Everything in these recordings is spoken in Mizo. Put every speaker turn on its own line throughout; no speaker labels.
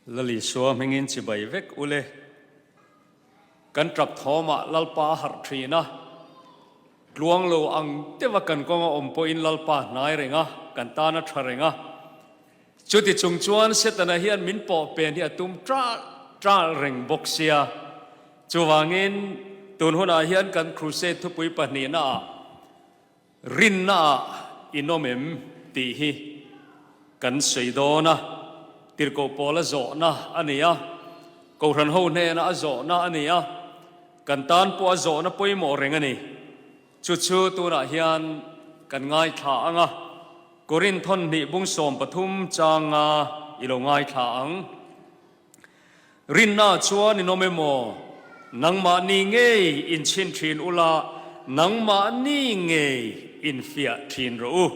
Lal Isua hmingin chibai vek ule. Kan tap thawmah Lalpa a harh thin a, tluang lo ang deuha kan kawng a awm pawhin Lalpa hnai reng a, kan tan a tha reng a. Chuti chung chuan Setana hian min pawh pen hi a tum ṭalh ṭalh reng bawk sia. Chuvangin tun hunah hian kan Crusade thupui pahnihnaah Rinnaah in awm em tih hi kan sawi dawn a, tirhkoh pawl a zawhna a ni a, Kohhran ho hnena a zawhna a ni a, kan tan pawh a zawhna pawimawh reng a ni. Chu chu tunah hian kan ngaithla ang a, Korinth thawn hnih bung 13 changa i lo ngaithla ang. Rinna chuan in awm emaw? Nangmahni ngei inchhin thin ula, nangmahni ngei infiah thin rawh u.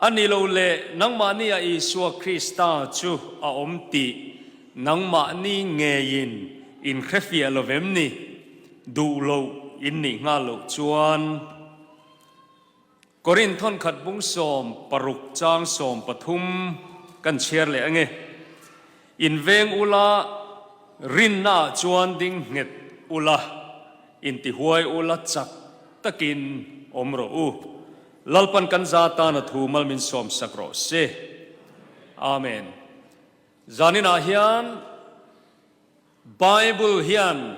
A ni lo le, nangmahnia Isua Krista chu a awm tih nangmahni ngeiin in hrefiah lo vem ni? Duh loh in nih nghal loh chuan. Korinth thawnkhat bung 16 chang 13 kan chhiar leh ange. In veng ula, rinnaah chuan ding nghet ula, intihuai ula chak takin awm rawh u. Lalpan kan za tan a thu mal min sawmsak rawh se. Amen. Zaninah hian Bible hian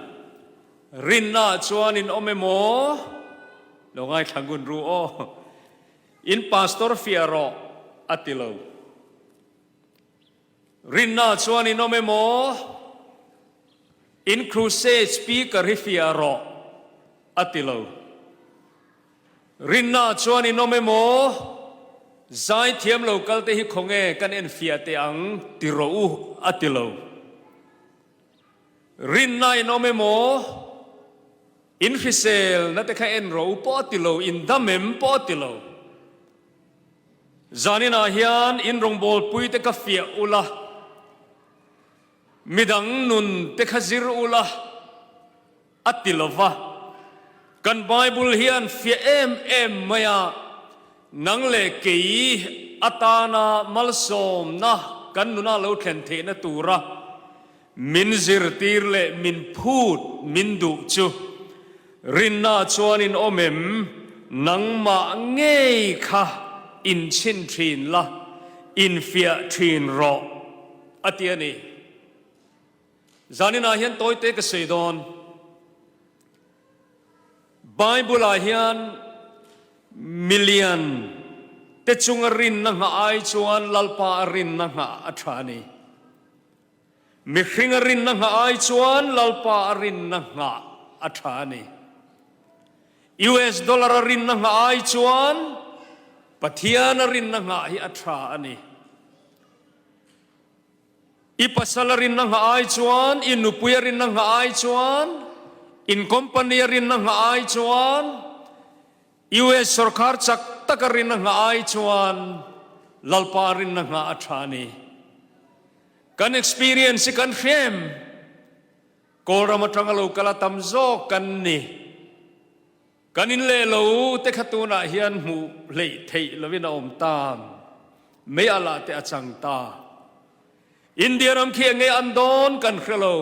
rinnaah chuan in awm emaw? Lo ngaithla ngun ru aw. In pastor fiah rawh a ti lo. Rinnaah chuan in awm emaw? In crusade speaker hi fiah rawh a ti lo. Rinnaah chuan in awm emaw? Zaithiam lo kalte hi khawnge kan enfiah teh ang ti rawh u a ti lo. Rinna in awm emaw? In hriselna te kha en rawh u pawh a ti lo, in dam em pawh a ti lo. Zaninah hian in rawngbawlpui te kha fiah ula, midang nun te kha zir ula, A ti lo va, Kan Bible hian fiah em em mai a, nang leh kei atana malsawmna kan nuna lo thlen theihna tura min zirtir leh min phut min duh chu rinna chuan in awm em? Nangmah ngei kha inchhin thin la, infiah thin rawh, a ti a ni. Zaninah hian tawite ka sawi dawn. Bible-ah hian milian te chunga rinna nghah ai chuan Lalpa a rinna nghah a tha a ni. Mihringa rinna nghah ai chuan Lalpa a rinna nghah a tha a ni. US dollar a rinna nghah ai chuan Pathian a rinna nghah hi a tha a ni. I pasal a rinna nghah ai chuan, i nupui a rinna nghah ai chuan, in company a rinna nghah ai chuan, US sorkar chak tak a rinna nghah ai chuan Lalpa a rinna nghah a tha a ni. Kan experience hi kan hria em? Kawlram atanga lo kal a tam zawk kan ni. Kan in leh lo te kha tunah hian hmuh hleih theih lovin a awm ta. Mei a lah te a chang ta. India ram khi enge an dawn kan hre lo.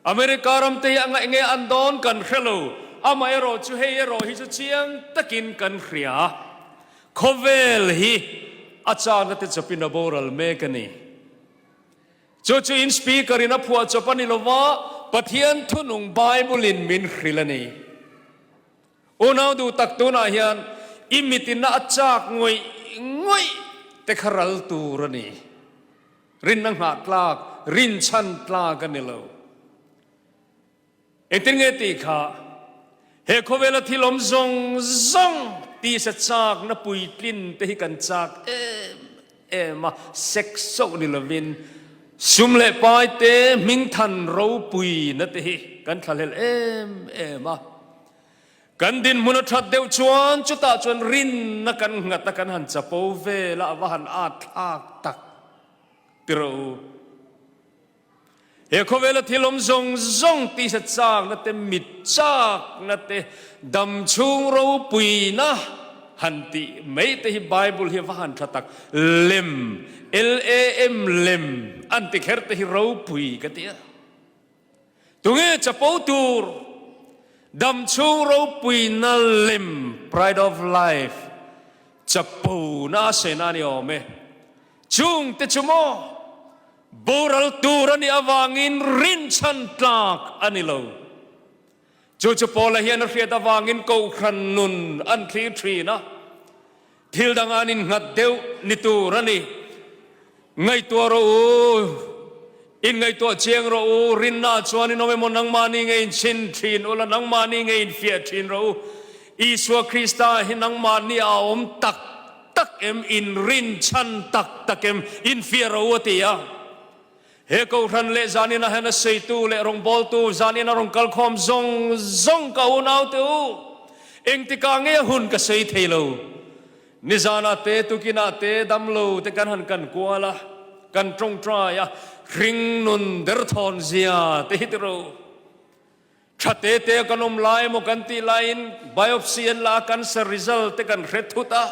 America ram te hi a ngaih nge an dawn kan hre lo. Amaherawh chu hei erawh hi chu chiang takin kan hria. Khawvel hi a chakna te chawpin a boral mek a ni. Chu chu in speaker in a phuah chawp a ni lo va, Pathian thunung Bible in min hrilh a ni. Unau duh tak tunah hian i mitin a chak ngawih ngawih te kha ral tur a ni. Rinna nghah tlak, rinchhan tlak a ni lo. Engtin nge tih kha? He khawvela thil awm zawng zawng tisa chakna puitlin te hi kan chak em em a, sex chauh ni lovin sum leh pai te, hmingthan ropuina te hi kan thlahlel em em a. Kan dinhmun a that deuh chuan chutah chuan rinna kan nghat a, kan han chapo vel a, a va han at thlak tak ti rawh u. He khawvela thil awm zawng zawng tisa chakna te, mit chakna te, dam chhung ropuina. han tih mai te hi Bible hi a va han tha tak. Lem, L-A-M, lem an ti kher te hi ropui ka ti a. Tunge chapo tur dam chhung ropuina lem, pride of life, chapo na a sena a ni awm e. Chungte chu maw boral tur a nih avangin rinchhan tlak a ni lo. Chu chu Paula hian a hriat avangin Kohhran nun an thlir thin a, thil dang an innghat deuh ni tur a ni. Ngaihtuah rawh u, inngaihtuah chiang rawh u, rinna chuan in awm emaw nangmahni nge inchhin thin ula, nangmahni nge infiah thin rawh u. Isua Krista hi nangmahni a awm tak tak em, inrinchhan tak tak em, infiah rawh u a ti a. He Kohhran leh zanin ah hian a sawitu leh rawngbawltu zanin a rawn kalkhawm zawng zawng ka unaute u, engtikah nge a hun ka sawi thei lo. Nizanah te, tukinah te, damlo te kan han kan kual a, kan tawngtai a, hring nun derthawn zia te hi tiro. Tha te te a kan awm lai emaw kan tih laiin biopsy an la a, cancer result te kan hre thut a.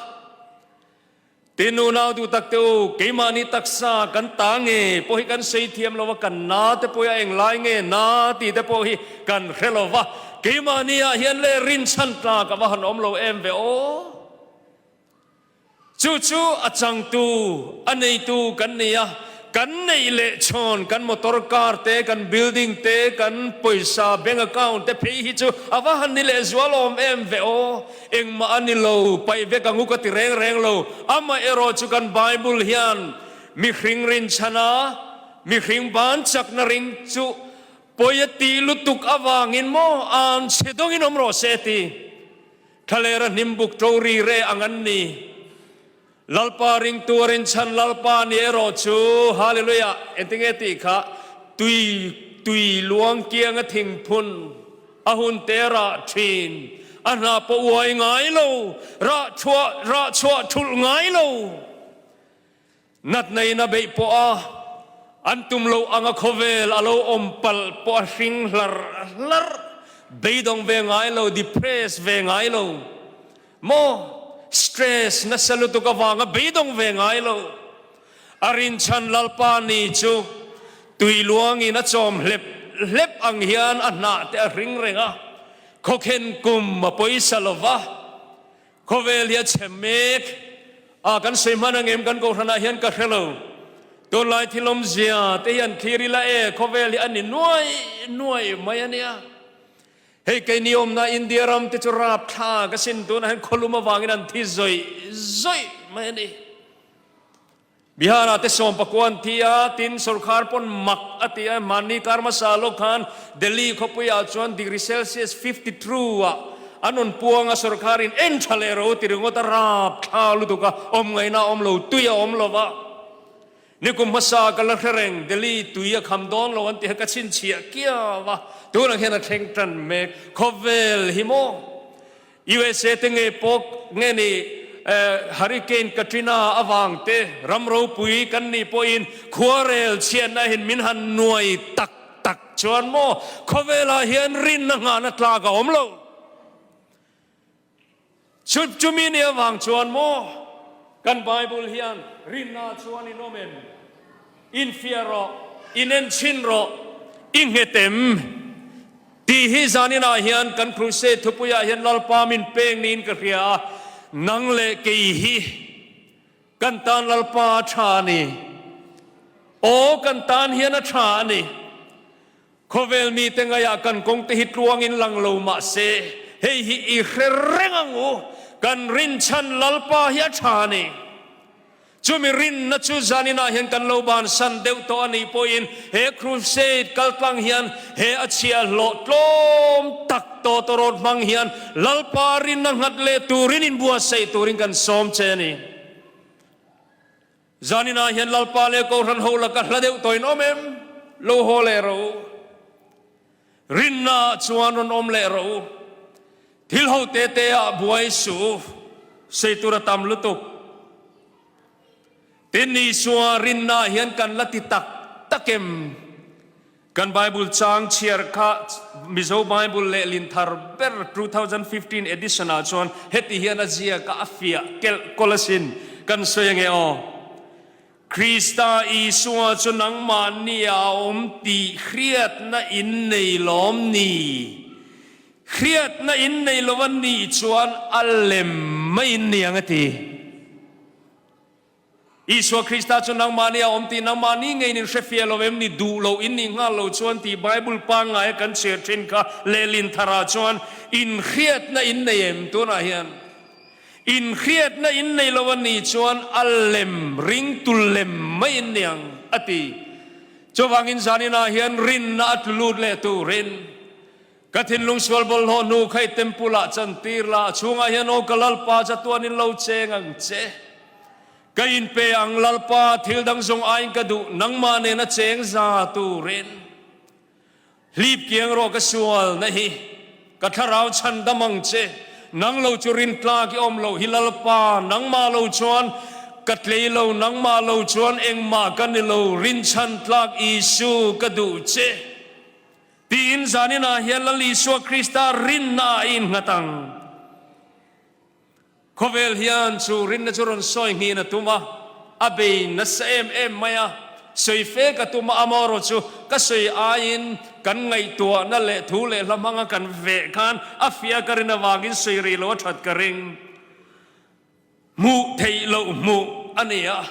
Tin, unau duh tak te u, keimahni taksa kan ta nge pawh hi kan sei thiam lo va, kan na te pawh hi a englai nge na tih te pawh hi kan hre lo va, keimahni ah hian leh rinchhan tlak a va han awm lo em ve aw. Chu chu a changtu, a neitu kan ni a, kan neih leh chhawn kan motor car te, kan building te, kan pawisa bank account te phei hi chu a va han ni leh zual awm em ve aw. Engmah a ni lo, paih vek ang u ka ti reng reng lo. Amah erawh chu kan Bible hian mihring rinchhana mihring ban chakna ring chu pawi a tih lutuk avangin maw an chhe dawngin awm rawh se a ti. Thlalera hnimbuk to ri re ang an ni. Lalpa ringtu a rinchhan Lalpa ni erawh chu Hallelujah engtinge tih kha tui tui luang kianga thingphun a hun te rah thin a hna pawh uai ngai lo rah chhuah rah chhuah thulh ngai lo natna in a beih pawh a an tum loh anga khawvel a lo awm palh pawh a hring hlar hlar beidawng ve ngai lo depress ve ngai lo Maw? Stress nasa lutuk avanga beidawng ve ngai lo. A rinchhan Lalpa ni chu tui luangin a chawm hlep hlep ang hian a hnah te a hring reng a, khawkhen kum a pawisa lo va, khawvel hi a chhe mek a, kan sawi hman ang em kan kohhranah hian ka hre lo. Tunlai thil awmzia te hian thlir ila e, khawvel hi a ni nuai nuai mai a nia. Hei keini awmna India ram te chu rapthlak a sin tunah hian khawlum avangin an thi zawih zawih mai a ni. Bihar ah te sawmpakua an thi a, tin sorkar pawn mak a ti a, mahni kar hmasa lawk khan Delhi khawpui ah chuan degree Celsius 52 ah an rawn puang a, sorkar in en tha leh ro ti ringawt a, rapthlak lutuk a, awm ngaihna a awm lo, tui a awm lo va. Nikum hmasa ka la hre reng, Delhi tui a kham dawn lo an ti kha ka chhinchhiah kiau a, tunah hian a thleng tan mek. Khawvel hi maw? USA te nge pawh nge ni Hurricane Katrina avang te ram ropui kan nih pawhin khuarel chhiatna hin min han nuai tak tak chuan maw khawvelah hian rinna nghahna tlak a awm lo. Chu chumi ni avang chuan maw kan Bible hian rinna chuan in awm em? Infiah rawh, in enchhin rawh, i nghet em? Tih hi zaninah hian kan crusade thupuiah hian Lalpa min peng niin ka hria a, nang leh kei hi kan tan Lalpa a tha a ni. Aw kan tan hian a tha a ni. Khawvel mite ngaiah kan kawngte hi tluangin lang lo mah se, hei hi i hre reng ang u, kan rinchhan Lalpa hi a tha a ni. Chumi rinna chu zaninah hian kan lo bansan deuh tawh a nih pawhin he crusade kaltlang hian he a chhiahhlawh tlawm tak tawtawrawt hmang hian Lalpa rinna nghat leh turin inbuatsaih turin kan sawm che a ni. Zaninah hian Lalpa leh Kohhran ho laka hla deuh tawhin awm em? Lo haw leh rawh u. Rinnaah chuan rawn awm leh rawh u. Thil ho te te ah buai suh u. Sei tur a tam lutuk. Tin, Isua rinnaah hian kan la ti tak tak em? Kan Bible chang chhiar kha Mizo Bible lehlin thar ber 2015 edition ah chuan heti hian a ziak a, a fiah kelh kawlh asin. Kan sawi ange aw. Krista Isua chu nangmahni ah a awm tih hriatna in nei lawm ni? Hriatna in nei lo a nih chuan a lem mai in ni ang a ti. Isua Krista chu nangmahni a awm tih nangmahni ngeiin in hrefiah lo em ni? Duh loh in nih nghal lo chuan tih Bible pangngaia kan chhiar thin kha lehlin tharah chuan in hriatna in nei em? Tunah hian in hriatna in nei lo a nih chuan a lem, ringtu lem mai in ni ang a ti. Chuvangin zaninah hian rinna a tlu lut leh turin Ka thinlung sual bawlhhlawh hnu kha i temple ah chantir la, a chhungah hian aw ka Lalpa chatuan in lo cheng ang che. Ka inpe ang Lalpa, thil dang zawng aiin ka duh, nangmah nena cheng za turin. Hlip kiang rawh ka sual na hi, ka thlarau chhandam ang che, nang lo chu rintlak i awm loh hi Lalpa, nangmah lo chuan ka tlei lo, nangmah lo chuan engmah ka ni lo, rinchhan tlak Isu ka duh che. Tiin zaninah hian Lal Isua Krista rinna a innghat ang. Khawvel hian chu rinna chu rawn sawi nghin a tum a, a bei nasa em em mai a. Sawi fe ka tum a, amaherawh chu ka sawi aiin kan ngaihtuahna leh thu leh hla hmanga kan veh khan a fiah ka rin avangin sawi rih lo a that ka ring. Hmuh theih loh hmuh a ni a.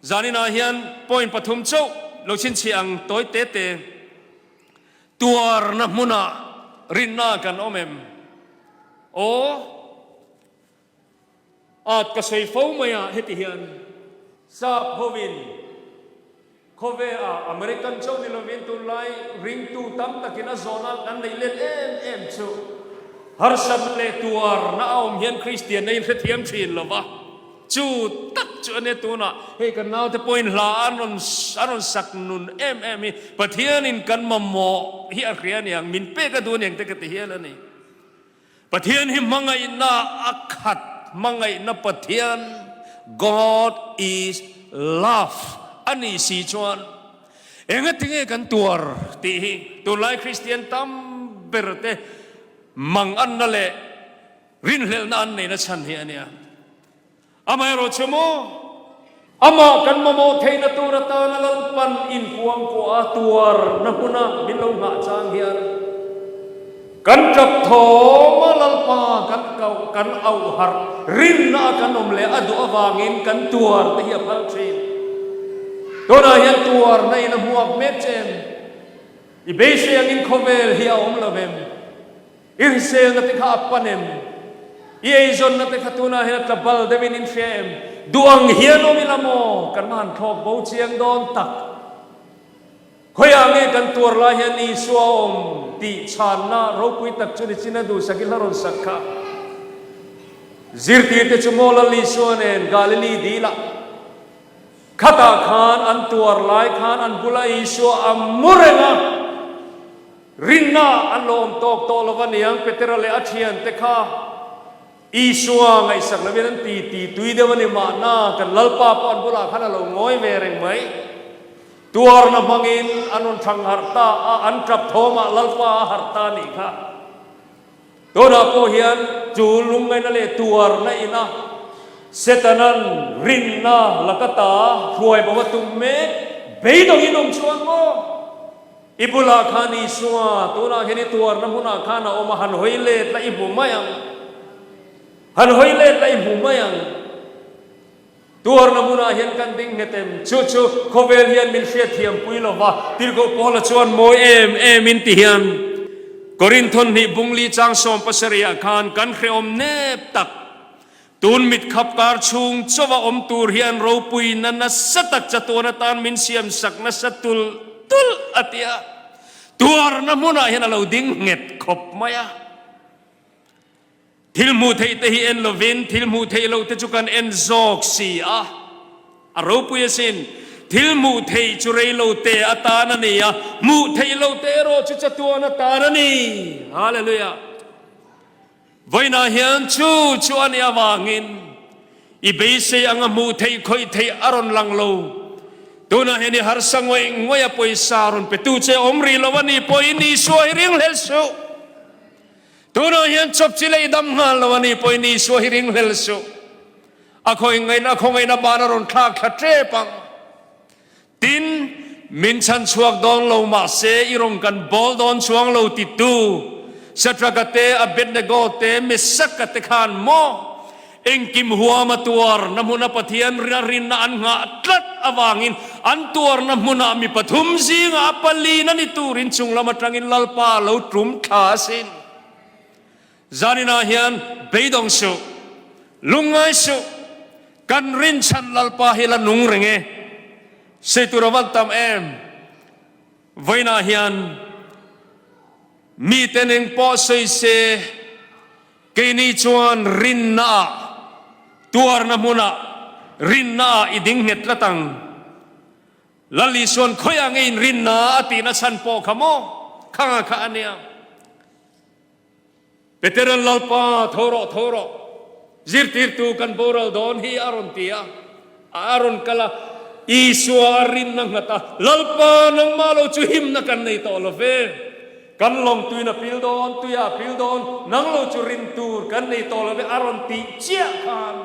Zaninah hian point pathum chauh lo chhinchhiah ang tawi te te. Tuarna hmunah rinna kan awm em? Aw, at ka sawi fo mai a heti hian sap hovin Khawvela American chauh ni lovin tunlai ringtu tam takin a zawhna an neih let em em chu harsatna leh tuarna a awm hian Kristianna in hrethiam thin lo va, chu tak chu a nia tunah hei kan naute pawhin hla an rawn an rawn sak nun em em hi Pathianin kan mamawh hi a hria aniang min pek a duh aniang te ka ti hial a ni. Pathian hi hmangaihna a khat, hmangaihna Pathian, God is love, a nih si chuan engatinge kan tuar tih hi tunlai Kristian tam ber te manganna leh rinhlelhna an neihna chhan hi a nia. Amaherawh chu maw, amah kan mamawh theihna tur atana Lalpan inkuangkuah a tuarna hmuna min lo nghah chang hian kan tap thawm a, Lalpa kan koh, kan auh harh, rinna a kan awm leh a duh avangin kan tuar te hi a phal thin. Tunah hian tuarna in a hmuak mek che em? I beisei angin khawvel hi a awm lo em? I hriselna te kha a pan em? I eizawnna te kha tunah hian a tla bal deuhin in hria em? Duh ang hian awm ila maw? Kan han thlawk bo chiang dawn tak. Khawiah nge kan tuar lai hian Isua a awm tih chhanna ropui tak chu nichin a duhsak i hla rawn sak kha. Zirtirte chu maw Lal Isua nen Galili dilah khatah khan an tuar lai khan an bula Isua a mu reng a. Rinna an lo awm tawk tawh lo va niang, Petera leh a thiante kha Isua ngaihsak lovin an ti ti tui deuh a ni mahna, kan Lalpa pawh an bulah khan a lo ngawi ve reng mai. Tuarna hmangin an rawn thang harh ta a, an tap thawmah Lalpa a harh ta a nih kha. Tunah pawh hian chu lungngaihna leh tuarna ina Setana'n rinna laka ta hruai bo a tum mek beidawngin awm chuan maw? I bulah khan Isua, tunah hian i tuarna hmunah khan a awm a, han hawi let la i hmu mai ang. Han hawi let la i hmu mai ang. Tuarna hmunah hian kan ding nghet em? Chu chu khawvel hian min hriatthiam pui lo va, Tirhkoh Paula chuan mawi em em in ti hian Korinthon hnih bungli chang 70 ah khan kan hrehawm nep tak. Tun mit khap kar chhung chawa awm tur hian ropuina nasa tak chatuan atan min siam sak nasa tulh tulh a ti a. Tuarna hmunah hian a lo ding nghet khawp mai a. Thil hmuh theih te hi en lovin thil hmuh theih loh te chu kan en zawk si a. A ropui asin, thil hmuh theih chu rei lo te atan a ni a, hmuh theih loh te erawh chu chatuan atan a ni. Hallelujah! Vawiinah hian chu chu a nih avangin i beisei anga hmuh theih khawih theih a rawn lang lo. Tunah hian i harsa ngawih ngawih a pawisa rawn pe tu che awm rih lo a nih pawhin Isua hi ringhlel suh. Tunah hian chawp chi lei dam nghal lo a nih pawhin Isua hi ringhlel suh. A khawngaihna khawngaihna ban a rawn thlak thla tep ang. Tin, min chhan chhuak dawn lo mahse i rawn kan bawl dawn chuang lo titu Shadrach-a te, Abednego te, Meshach-a te khan maw engkim huam a tuar na hmuna Pathian a rinna an nghah tlat avangin an tuarna hmunah mi pathum zingah a palin a ni turin chunglam atangin Lalpa lo tum thla asin. Zaninah hian beidawng suh, lungngai suh, kan rinchhan Lalpa hi la nung reng e. Sei tur a van tam em? Vawiinah hian mite ning pawh sawi se, keini chuan rinnaah, tuarna hmunah rinnaah i ding nghet tlat ang. Lal Isuan khawiah nge inrinna a tihna chhan pawh kha maw? Khanga kha a nia. Petera'n Lalpa, tho rawh, tho rawh, zirtirtu kan boral dawn hi a rawn ti a, a rawn kal a, Isua a rinna nghat a, Lalpa, nangmah lo chu himna kan nei tawh lo ve, kan lawng tuin a pil dawn, tuiah a pil dawn, nang lo chu rin tur kan nei tawh lo ve a rawn tih chiah khan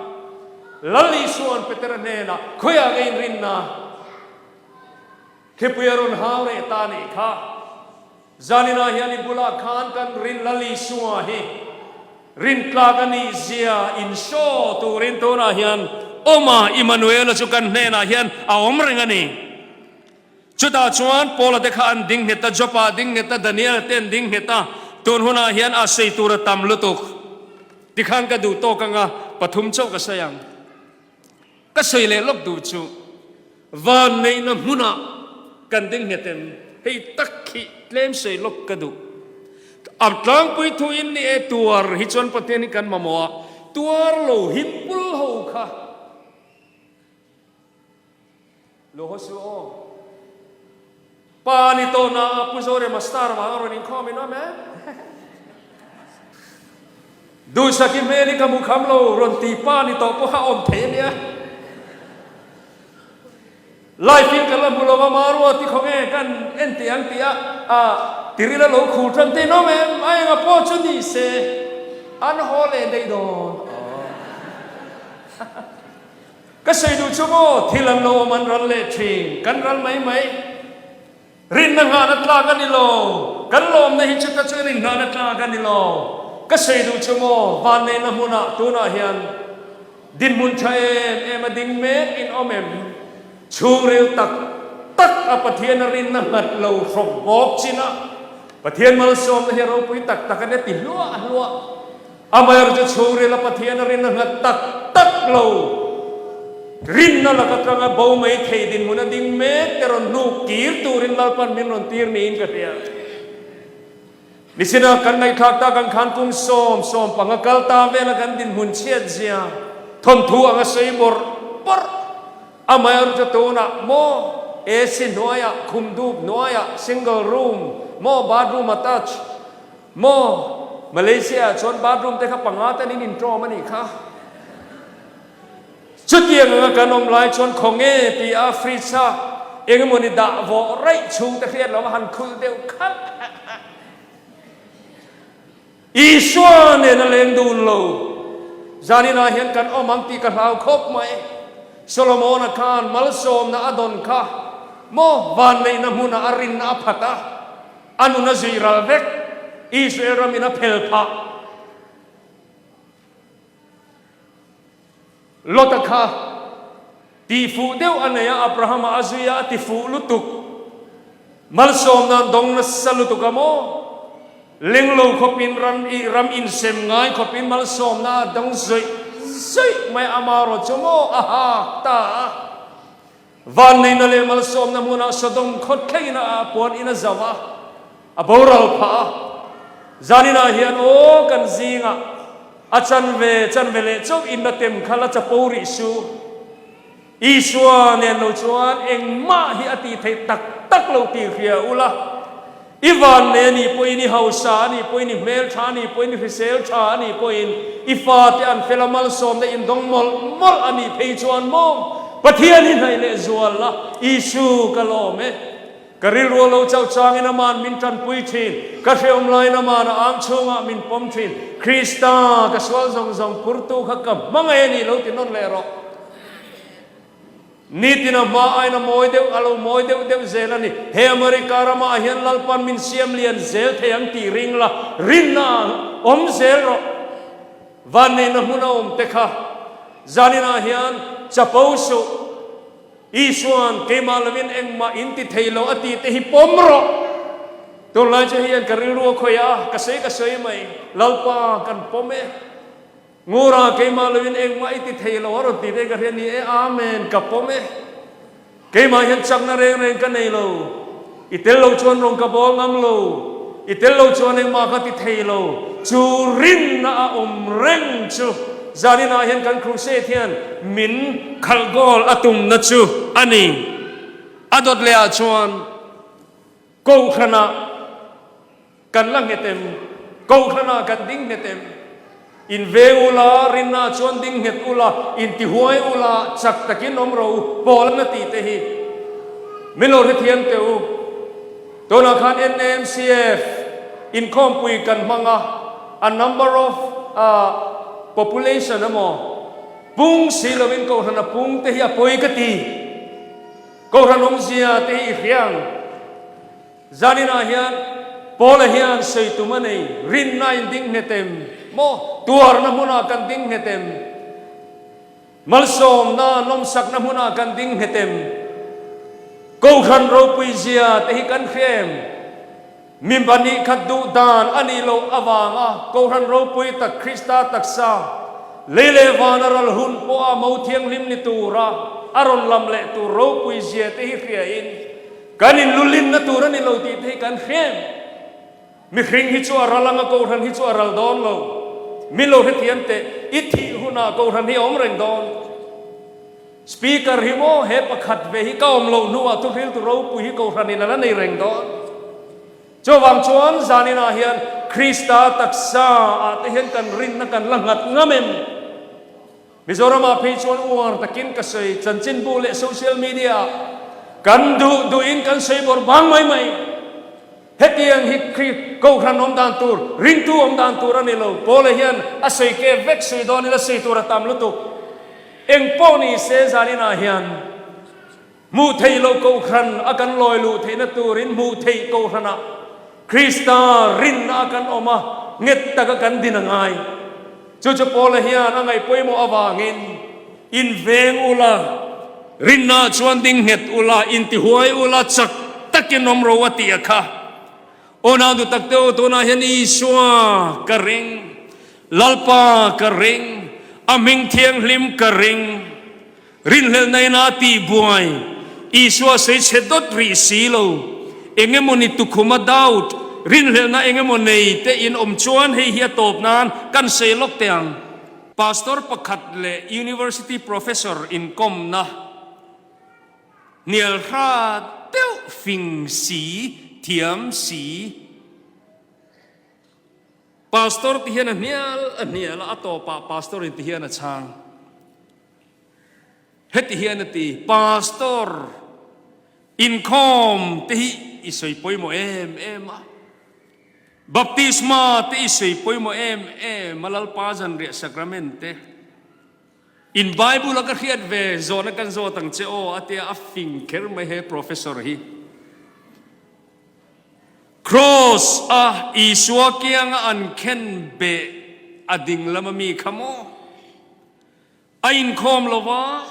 Lal Isua'n Petera hnenah, Khawiah nge in rinna? Khipui a rawn hau reh ta nih kha. Zaninah hian i bulah khan kan rin Lal Isua hi rintlak a nih zia in show turin tunah hian awm a, Immanuela chu kan hnenah hian a awm reng a ni. Chutah chuan Paula te kha an ding nghet a, Jopa a ding nghet a, Daniela te an ding nghet a, tun hunah hian a sawi tur a tam lutuk. Tikhan ka duh tawk anga pathum chauh ka sawi ang. Ka sawi leh lawk duh chu vanneihna hmunah kan ding nghet em? Hei tak hi tlem sawi lawk ka duh. A tlangpui thu in ni e tuar hi chuan Pathian hi kan mamawh a, tuar lo him pul ho kha lo haw suh aw. Pa ni tawh na a Pu Zorema star vang a rawn inkhawm in awm em? Duhsaki hmel hi ka hmu kham lo rawn ti pa ni tawh pawh kha awm thei a nia. Live in kan la hmu lo va Marua ti khaw nge kan en teh ang tih a a tiril a lo khur tan te in awm em? A enga pawh chu ni se an haw leh daih dawn. Ka sawi duh chu maw, thil an lo awm an ral leh thin, kan ral mai mai. Rinna nghahna tlak a ni lo, kan lawmna hi chuta chuan inghahna tlak a ni lo. Ka sawi duh chu maw, vanneihna hmunah tunah hian dinhmun tha em em a ding mek in awm em? Chhungril tak tak a Pathian a rinna nghat lo hrawk bawk chin a, Pathian malsawmna hi a ropui tak tak a nia ti hluah hluah. Amaherawhchu chhungril a Pathian a rinna nghat tak tak lo. Rinna laka tanga bo mai thei dinhmun a ding mek te rawn hnuk kir turin Lalpan min rawn tir niin ka hria. Nichina kan ngaihthlak tak ang khan kum sawm sawm panga kal ta vela kan dinhmun chhiat zia thawnthu anga sawi bawrh bawrh. Amaherawhchu tunah maw AC hnuaiah, khum dup hnuaiah, single room maw bathroom attach, Maw? Malaysia ah chuan bathroom te kha panga ten in inṭawm a nih kha. Chutiang anga kan awm lai chuan khawnge ti a fridge a eng emawni dah vawh raih chhung te hriat lo a han khulh deuh khalh. Isua nen a leng dun lo. Zaninah hian kan awm ang tih ka hlau khawp mai. Solomona khan malsawmna a dawn kha maw vanneihna hmunah a rinna a phat a. A nun a zui ral vek, Israel ramin a phel phah. Lota kha tihfuh deuh a nei a, Abrahama a zui a, a tifuh lutuk. Malsawm nan dawng nasa lutuk a maw? Leng lo khawpin ram i ram insem ngai khawpin malsawmna a dawng zawih zawih mai a, amarawh chu maw a hak ta a. Vanneihna leh malsawmna hmunah Sodom khaw thlengin a puan in a zauh a, a boral phah a. Zaninah hian aw kan zingah a chanve chanve leh chauh in la tem kha la chapo rih su. Isua nen lo chuan engmah hi a tih theih tak tak lo tih hria ula. I vannei a nih pawhin, i hausa a nih pawhin, i hmeltha a nih pawhin, i hrisel tha a nih pawhin, i fate an fel a malsawmna indawng mawlh mawlh a nih phei chuan maw Pathian hi hnaih leh zual la. Isu ka lawm e. Ka rilru a lo chauh changin Aman min tanpui thin, ka hreawm laiin Aman a ang chhungah min pawm thin. Krista, ka sual zawng zawng phurtu kha ka hmangaih a ni lo ti nawn leh rawh. Nitin a hma aiin a mawi deuh, a lo mawi deuh deuh zel a ni. He America ramah hian Lalpan min siam lian zel thei ang tih ring la, rinna awm zel rawh. Vanneihna hmun a awm te kha zaninah hian chapo suh. Isuan keimah lovin engmah in ti thei lo a tih te hi pawm rawh. Tunlai chu hian ka rilru a khawih a, ka sawi ka sawi mai. Lalpa kan pawm e. Ngura keimah lovin engmah i ti thei lo a rawn ti te ka hria ni e, Amen, ka pawm e. Keimah hian chakna reng reng ka nei lo. I tel lo chuan rawn ka bawl ngam lo. I tel lo chuan engmah ka ti thei lo. Chu rinna a awm reng chu zaninah hian kan crusade hian min khalh goal a tumna chu a ni. A dawt leh ah chuan Kohhranah Kan la nghet em? Kohhranah kan ding nghet em? In veng ula, rinna chuan ding nghet ula, intihuai ula, chak takin awm rawh u, pawl na tih te hi min lo hrethiam teh u. Tunah khan NAMCF inkhawmpui kan hmang a, a number of population emaw pung si lovin kohhran a pung te hi a pawi ka ti. Kohhran awmzia te hi i hria ang. Zaninah hian Paula hian sawi tum a nei, rinna in ding nghet em? Maw? Tuarna hmunah kan ding nghet em? Malsawmna, nawmsakna hmunah kan ding nghet em? Kohhran ropui zia te hi kan hria em? Mi pahnih khat duh dan a nih loh avanga Kohhran ropui tak Krista taksa lei leh vana ral hun pawha mo thianghlim ni tura a rawn lam leh tur ropui zia te hi hriain Kan inlulinna tur a ni lo tih te hi kan hre em? Mihring hi chu a ral anga Kohhran hi chu a ral dawn lo. Min lo hrethiam teh, i thih hunah Kohhran hi a awm reng dawn. Speaker hi maw he pakhat ve hi ka awm loh hnuah thuhriltu ropui hi Kohhranin a la nei reng dawn. Chuvang chuan zaninah hian Krista taksa ah te hian kan rinna kan la nghat ngam em? Mizoramah phei chuan uar takin ka sawi chanchinbu leh social media ah kan duh duhin kan sawi bawrh bang mai mai. Hetiang hi Kri Kohhran awm dan tur, ringtu awm dan tur a ni lo. Paula hian a sawi ke vek sawi dawn ila sawi tur a tam lutuk. Eng pawh ni se zaninah hian hmuh theih loh Kohhran a kan lawi luh theihna turin hmuh theih Kohhranah Krista rinna a kan awm a, nghet taka kan din a ngai. Chu chu Paula hian a ngaih pawimawh avangin, Inveng ula, rinna chuan ding nghet ula, intihuai ula, chak takin awm ro a tih a kha. Aw nau duh tak te u, tunah hian Isua ka ring, Lalpa ka ring, a hming thianghlim ka ring. Rinhlelhna ina tihbuai, Isua sawi chhe dawt rih si lo. Eng emaw ni tukhuma doubt, rinhlelhna eng emaw nei te in awm chuan hei hi a tawp nan kan sawi lawk teh ang. Pastor pakhat leh University Professor inkawmna hnial hra deuh fing si, thiam si. Pastor ti hian a hnial a hnial a, a tawpah Pastor in ti hian a chhang. Heti hian a ti, Pastor, inkhawm te hi i sawi pawimawh em em a, baptisma te i sawi pawimawh em em a, Lalpa zanriah sacrament te, in Bible a ka hriat ve zawhna kan zawt ang che aw a tia a fing kher mai he professor hi. Cross a Isua kianga an khen beh a ding lama mi kha maw? A inkhawm lo va,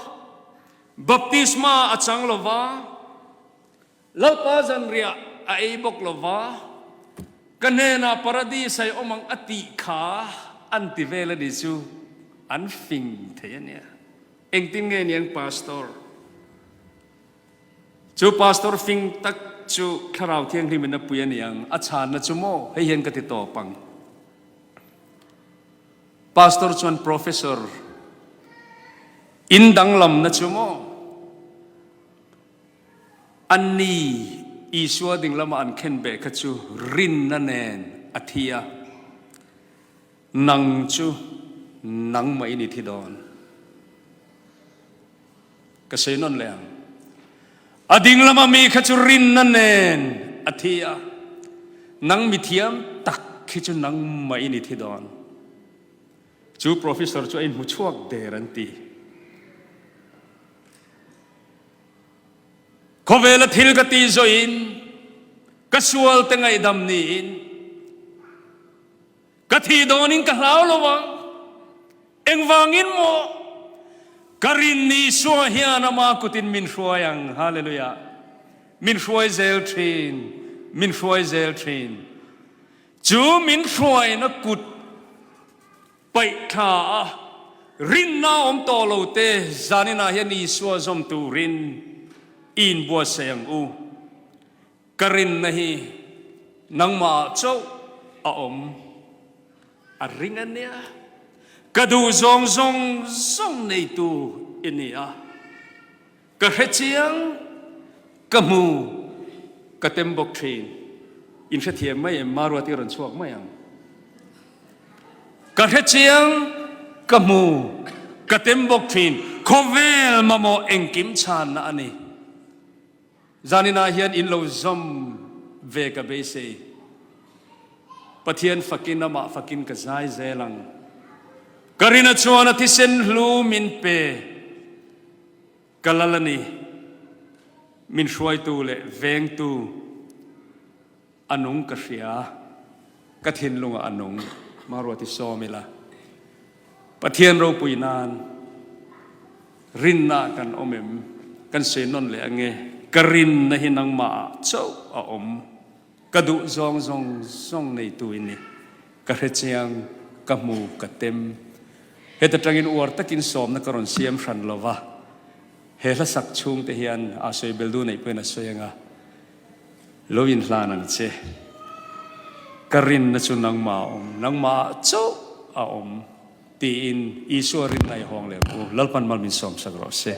baptisma a chang lo va, Lalpa zanriah a ei bawk lo va, ka hnenah paradis a i awm ang a tih kha an ti vel a ni chu an fing thei a nia. Engtin nge niang Pastor? Chu Pastor fing tak chu Thlarau Thianghlimin a pui a niang, a chhanna chu maw hei hian ka ti tawp ang. Pastor chuan Professor, in danglamna chu maw? Anni Isua ding lama an khen beh kha chu rinna nen a thi a, nang chu nangmah in i thi dawn. Ka sawi nawn leh ang. A dinglama mi kha chu rinna nen a thi a, nang mithiam tak khi chu nangmah in i thi dawn. Chu professor chu a inhmu chhuak der an ti. Khawvela thil ka tih zawhin ka sual te ngaihdam niin ka thih dawnin ka hlau lo ang. Engvangin maw? Ka rin Isua hian ama kutin min hruai ang. Hallelujah. Min hruai zel thin. Min hruai zel thin. Chu min hruaina kut paih thla a rinna awm tawh lo te zaninah hian Isua zawm turin i inbuatsaih ang u. Ka rinna hi nangmah ah chauh a awm a ring a nia. Ka duh zawng zawng zawng neitu i ni a. Ka hre chiang, ka hmu, ka tem bawk thin. In hrethiam mai em? Maruati rawn chhuak mai ang. Ka hre chiang, ka hmu, ka tem bawk thin. Khawvel mamawh engkim chhanna a ni. Zaninah hian in lo zawm ve ka beisei. Pathian fakin amah fakin ka zai zel ang. Ka rina chuan a thisen hlu min pe. Ka lal a ni. Min hruaitu leh vengtu a nung ka hria. Ka thinlungah a nung. Maruati sawm ila. Pathian ropui nan rinna kan awm em? Kan sawi nawn leh ange. Ka rinna hi nangmah ah chauh a awm. Ka duh zawng zawng zawng neitu i ni. Ka hre chiang, ka hmu, ka tem. Heta tangin uar takin sawmna ka rawn siam hran lo va. He hla sak chhungte hian a sawi bel duh neih pawhin a sawi ang a. Lo inhlan ang che. Ka rinna chu nangmah a awm, nangmah ah chauh a awm, tiin Isua rinna i hawng leh ang u. Lalpan mal min sawmsak rawh se.